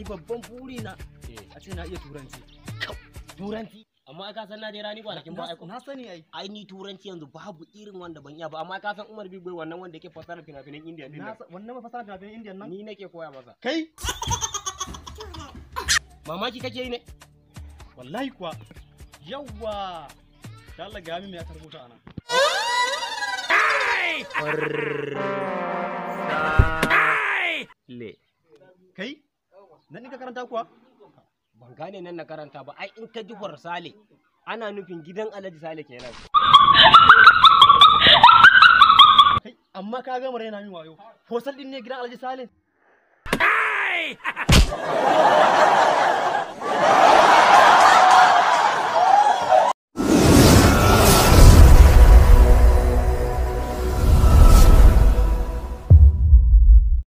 Babban buri na a ce na iya turanci. Turanci? Amma ka san na je rani kwanakin ba aiko. Na sani ai. Ai ni turanci yanzu babu irin wanda ban iya ba, amma ka san Umar Big Boy wannan wanda yake fassara fina-finan Indiya din nan. Wannan ma fassara fina-finan Indiya nan? Ni nake koya masa. Kai? Mamaki kake yi ne? Wallahi kuwa. Yawwa. Da Allah ga min me aka rubuta anan. Le. Kai? Nan ni ka karanta kuwa? Ban gane nan na karanta ba, ai in ka ji Sale ana nufin gidan Alhaji Sale kenan. Kai, amma ka gama raina min wayo. Forsal din ne gidan Alhaji Sale?